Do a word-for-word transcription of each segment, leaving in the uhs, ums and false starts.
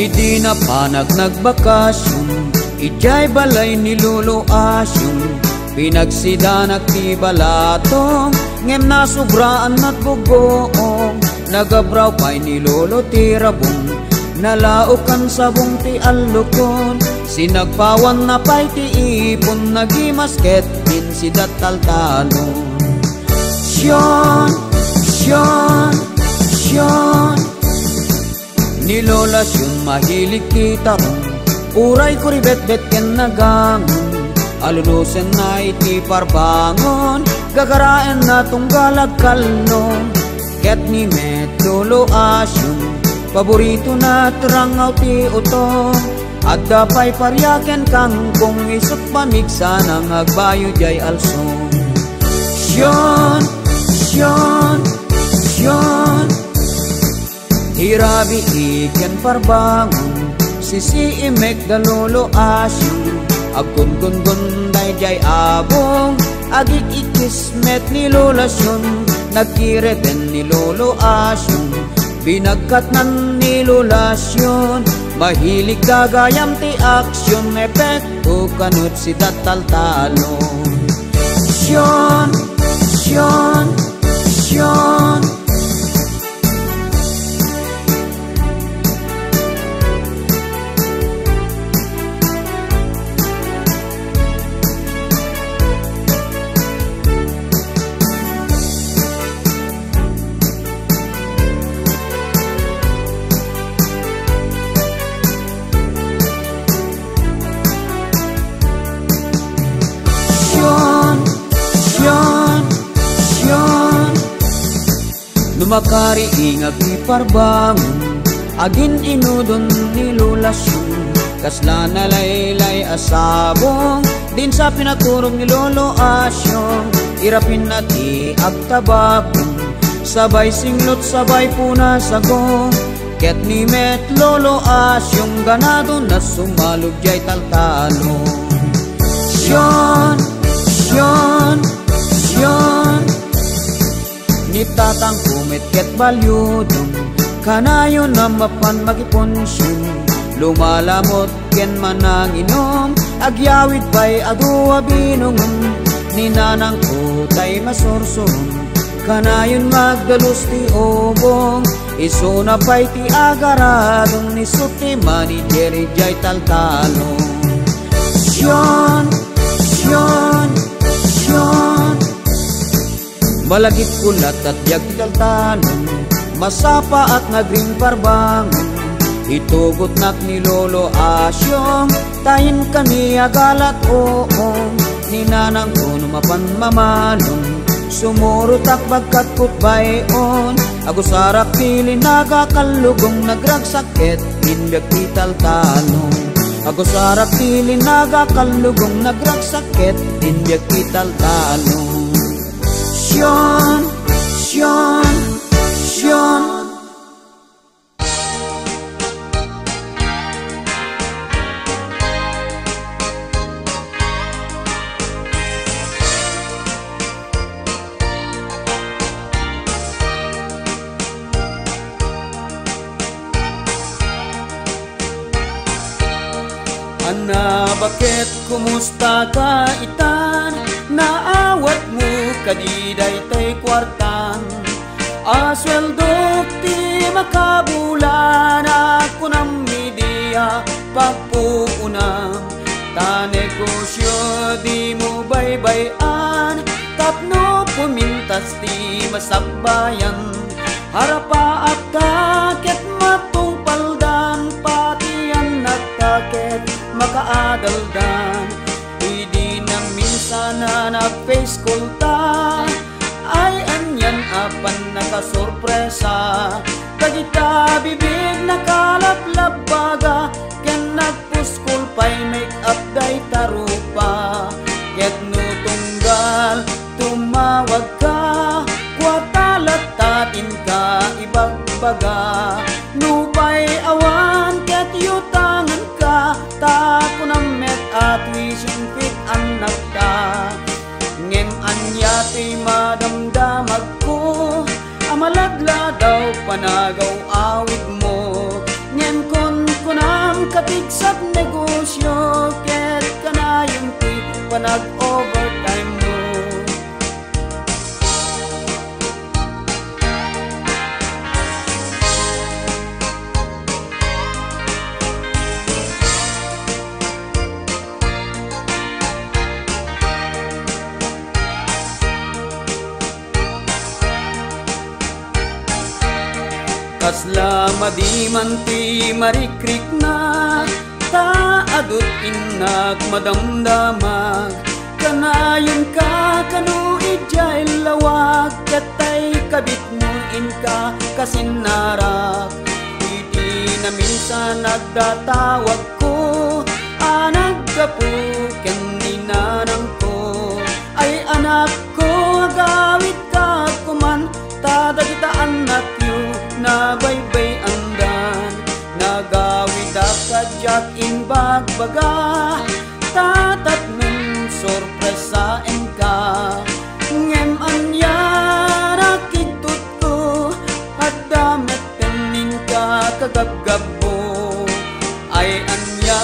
Idi napanak nagbakasion, idiay balay ni Lolo Asyong, pinagsidanak ti balato, ngem nasubraan natbugoong. Nagabraw pay ni Lolo ti rabong, nalaokan sabong ti allukon, sinagpawanna pay ti ipon, nagimasket ken si Dataltalon. Sion, Sion, Sion. Ni Lola Sion mahilig ti tarong, uray kuribetbet ken nagangon. Alunosenna iti parbangon, gagaraenna tunggal agkalno. Ket ni met Lolo Asyong, paboritona ti rangaw ti utong. Adda pay paria ken kangkong, isut' pamigsana nga agbayo diay alsong. Sion, Sion, Sion. Ti rabii ken parbangon, sisiimek da Lolo Asyong. Aggungungon daydiay abong, agik-ikkis met ni Lola Sion. Nagkireten ni Lolo Asyong, binagkatnan ni Lola Sion. Mahilig gagayam ti action, epekto kanut si Dataltalon. Sion, Sion, Sion. Sion, Sion, Sion. No makariingak ti parbangon, agin-inudon ni Lola Sion. Kasla nalaylay a sabong, dinsa pinaturog ni Lolo Asyong. Irapinna ti agtababong, sabay singlot, sabay puna sagong. Ket ni met Lolo Asyong, ganadona sumalog diay taltalon. Sion, Sion, Sion. Ni tatangko met ket baliuden, kanayon a mapan makipunsion. Lumalamot ken mananginom, agyawid pay adu a binungom. Ni nanangko tay masursurom, kanayon magdalus ti ubong. Isuna pay ti agaradon, isu ti manager idiay taltalon. Sion, Sion, Sion. Malagipko latta ti agtaltalon, masapaak nga agring parbangon. Itugotnak ni Lolo Asyong, ta inkami agalat-uong. Ni nanangko no mapan mamalong, sumurotak bagkat kutbayon. Agusarak ti linaga kallugong, nagragsak ket inbiag ti taltalon. Agusarak ti linaga kallugong, nagragsak ket inbiag ti taltalon. Sion, Sion, Sion. Anna, baket kumusta ka itan? Naawatmo kadi daytay kuartan? A sueldok ti makabulan, a kunam idi a pagpuonam. Ta negosio dimo baybay-an, tapno pumintas ti masakbayan. Arapaak ta ket matungpaldan, pati annakta ket makaadaldan. Idi naminsan a nag-face call ta, ay anian a pannakasorpresa. Dagita bibig nakalablabbaga, ken nagpuskol pay make-up dayta rupa. Ket no tunggal tumawagka, kuata latta ti inka ibagbaga. Nupay awan ket yutanganka, ta kunam met a tuition feet annakta. Ngem ania ti madamdamagko a malagla daw panagaw-awidmo? Ngem kun, kun Pigsap negosyo ket kanayon ti panag-overtime mo. Kasla madi man ti marikriknak, ta adut innak madamdamag. Kanayon ka kano idiay lawag, ket tay kabitmo inka kasinnarak. Iti naminsan nagdatawagko a naggapu ken ni nanangko. Ay anakko, agawidka koman, ta dagita annakyo nabaybay-andan. Nagawidak a diak imbagbaga, ta tapnon sorpresaenka. Ngem ania nakigtutko, adda met Ken inka kagabgabbo, ay ania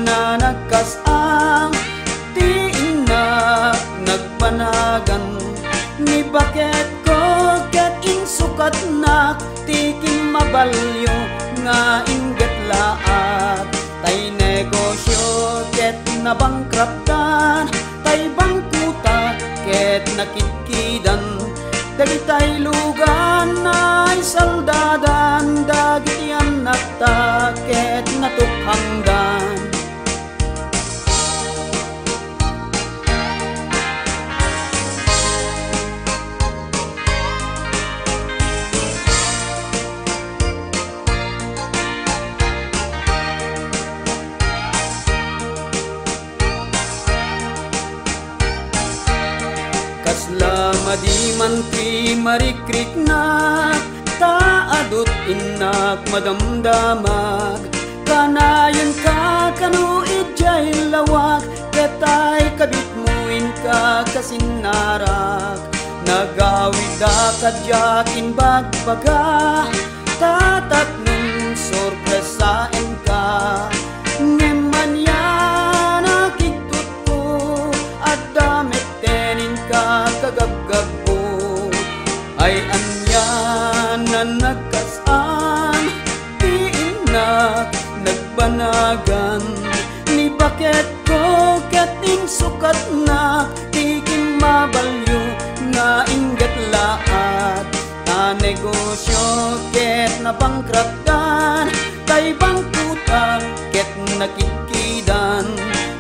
a nagkas-am ti innak nagbanagan. Ni baketko ket insukatnak ti kimmabalio nga inggit laat. Tay negosyo ket nabangkraptan, tay bangkota ket nakidkidan. Dagitay lugan naisaldadan, dagiti annakta ket natukhangdan. Kasla madi man ti marikriknak, ta adut innak madamdamag. Kanayon ka kano idiay lawag, ket tay kabitmo inka kasinnarak. Nagawidak a diak imbagbaga, ta tapnon sorpresaenka. Ngem ania nakigtutko, adda metten inka kagabgabbo. Ay ania a nagkas-am ti innak nagbanagan. Ni baketko ket insukatnak ti kimmabalio nga inggit laat. Ta negosyo ket nabangkraptan, tay bangkota ket nakidkidan.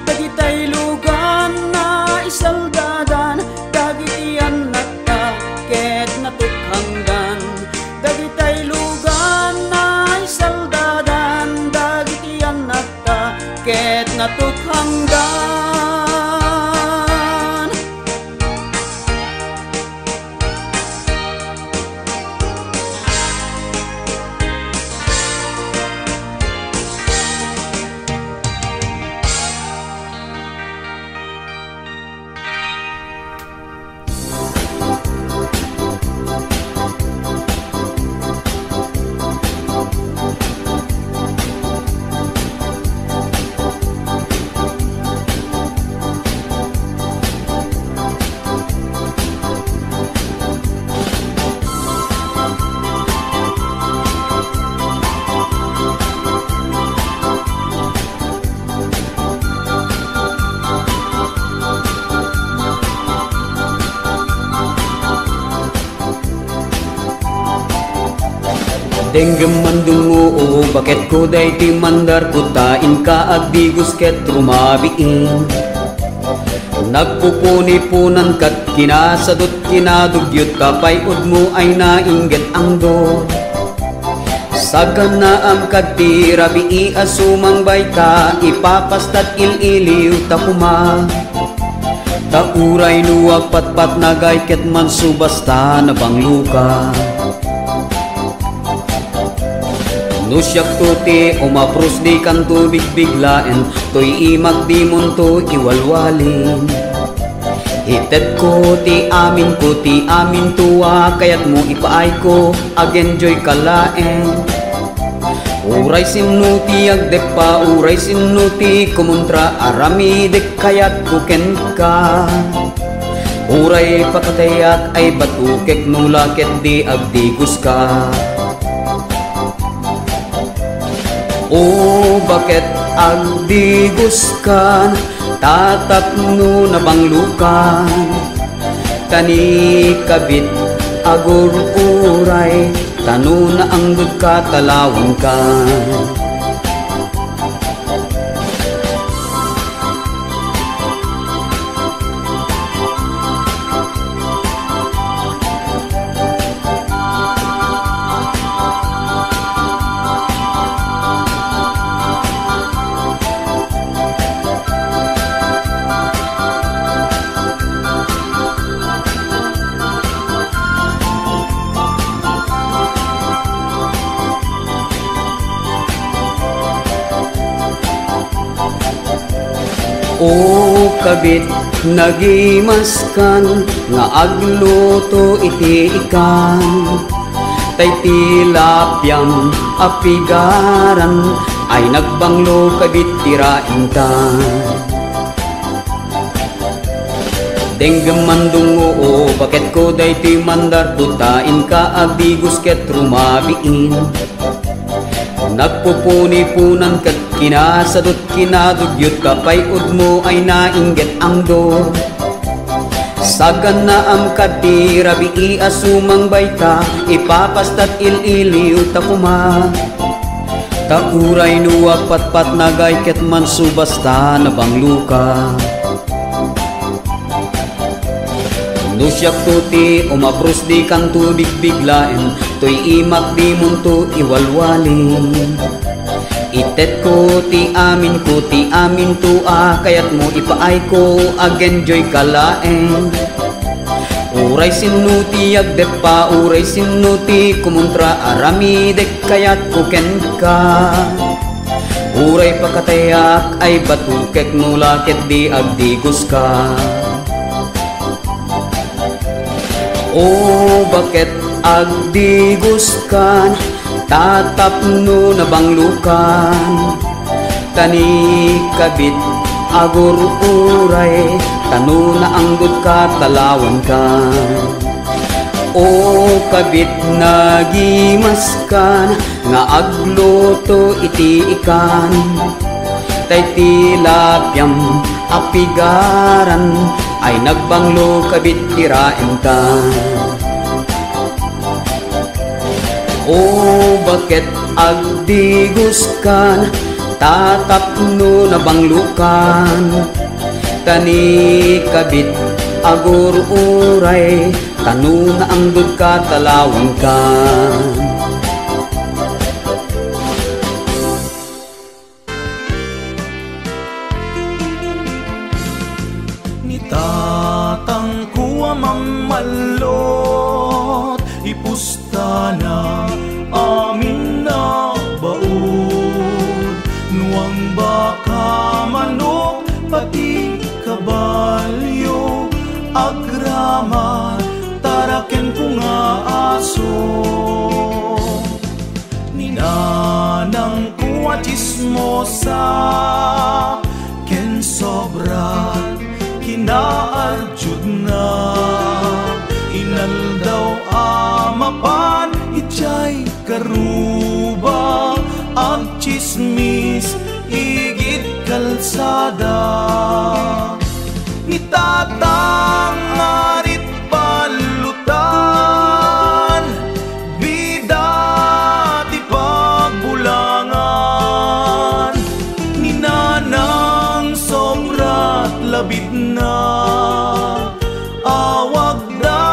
Dagitay lugan naisaldadan, dagiti annakta ket natukhangdan. Dagitay lugan naisaldadan, dagiti annakta ket natukhangdan. Denggem mandungngo, o baketko, daytoy mandarko ta inka agdigos ket rumabiin. Nagpupuniponan ket kinasadot, kinadugyot ta pay udmo ay nainggit anggo. Sagannaam kad ti rabii a sumangbay ta ipapastat il-iliw ta koma. Ta uray no agpatpatnag ay ket mansubas ta nabangloka. No siakto ti umapros, dikanto bigbiglaen, toy imak dimonto iwalwalin. Itedko ti aminko, ti aminto a kayatmo ipaayko, ag-enjoyka laeng. Uray sinno ti agdeppa, uray sinno ti kumontra, aramidek kayatko kenka. Uray pakatayak ay batukek no la ket di agdigoska. O baket agdigoskan, tatapno nabanglokan, ta ni kabit agur-uray, ta no naangdodka talawanka. O kabit, nagimaskan nga agluto iti ikan. Tay ti lapiam a pigaran ay nagbanglo kabit ti raenta. Denggem mandungngo, o baketko, daytoy mandarko ta inka agdigos ket rumabiin. Nagpupuniponan ket kinasadot, kinadugyo ta pay udmo ay nainggit angdo. Sagannaam kaddi rabii a sumangbayta, ipapastat il-iliw ta koma. Ta uray no agpatpatnagay ket mansubas ta nabangloka. No siakto ti umapros, dikanto bigbiglaen, toy imak dimonto iwalwali. Itetko ti aminko, ti aminto a kayatmo, ipaayko, agenjoyka laeng. Uray sinno ti agdeppa, uray sinno ti kumontra, aramidek kayatko kenka. Uray pakatayak ay batukek no la ket di agdigoska. O baket agdigoskan, tatapno nabanglokan, ta ni kabit agur-uray, ta no naangdodka talawanka. O kabit, nagimaskan nga agluto iti ikan. Tay ti lapiam a pigaran ay nagbanglo kabit ti raenta. O baket agdigoskan, tatapno nabanglokan, ta ni kabit agur-uray, ta no naangdodka talawanka. Ni tatangko a mammallot, ipustana amin a baud. Nuang baka, manok, pati kabalio, agraman tara kenko nga aso. Ni nanangko a tsismosa ken sobra kinaarjudna, inaldaw a mapan idiay karuba, agtsismis igid kalsada. Ni tatang arit ballutan, bida ti pagbulangan. Ni nanang sobrat labitna, awagda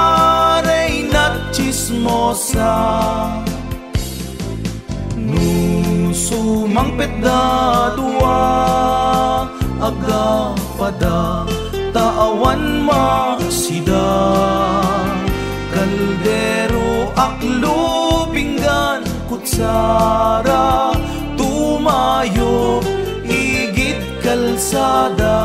reyna tsismosa. No sumangpetda dua, agapada ta awan masida. Kaldero, aklo, pinggan, kutsara, tumayo igid kalsada.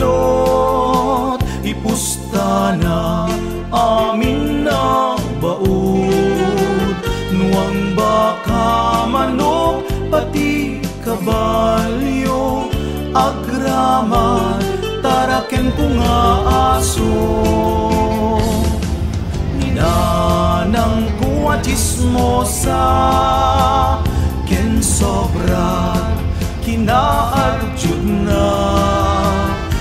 Lot, ipustana amin a baud. Nuang baka, manok, pati kabalio, agraman, tara kenko nga aso. Ni nanangko a tsismosa, ken sobra kinaarjudna,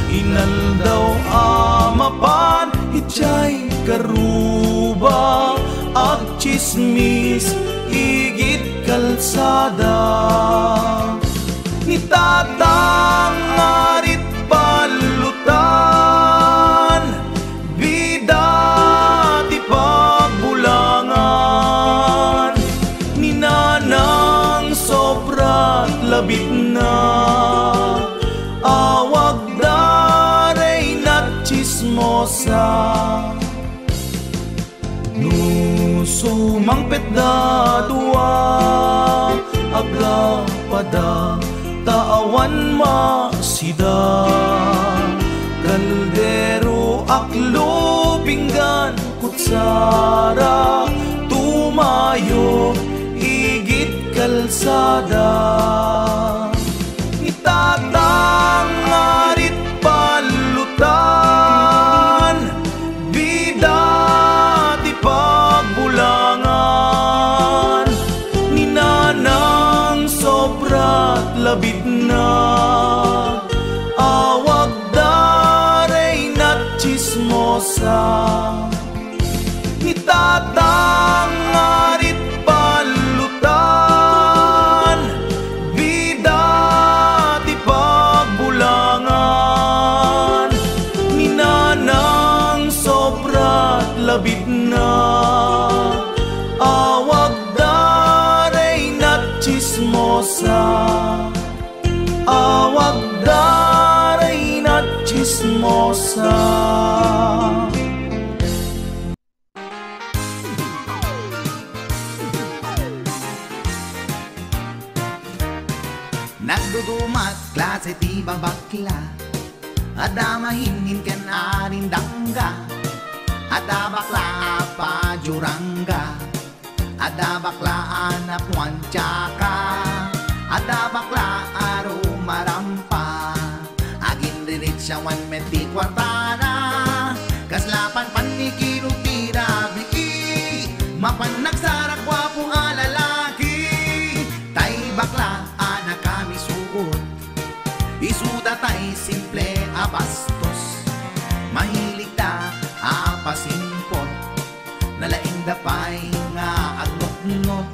inaldaw a mapan idiay karuba, agtsismis igid kalsada. Ni tatang arit ballutan, bida ti pagbulangan. Ni nanang sobrat labitna, awagda reyna tsismosa. No sumangpetda dua, agapada ta awan masida. Kaldero, aklo, pinggan, kutsara, tumayo igid kalsada. Ni tatang arit ballutan, bida ti pagbulangan. Ni nanang sobrat labitna, awagda reyna tsismosa. Ni tatang arit ballutan, bida ti pagbulangan. Ni nanang sobrat labitna, awagda reyna tsismosa. Awagda reyna tsismosa. Nagdudumat klase ti babakla, adda mahinhin ken arindangga, adda bakla a pajurangga, adda bakla a napuantiaka, adda bakla a rumarampa. Aginririt siya wen met ti kuartana, kasla panpannikiru ti rabii, mapan nagsarak guapo a lalaki. Tay bakla a nakamisuot, isuda tay simple a bastos, mahiligda a pasimpot. Nalaingda pay nga agnotnot,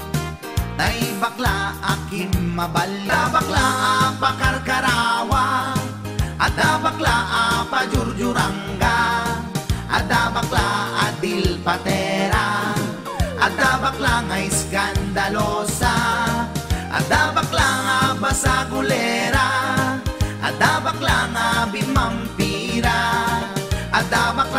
tay bakla a kimmabalya. Adda bakla a pakarkarawa, adda bakla a pajurjurangga, adda bakla a dilpatera, adda bakla nga iskandalosa, adda bakla nga basagulera, adda bakla nga bimampira, adda bakla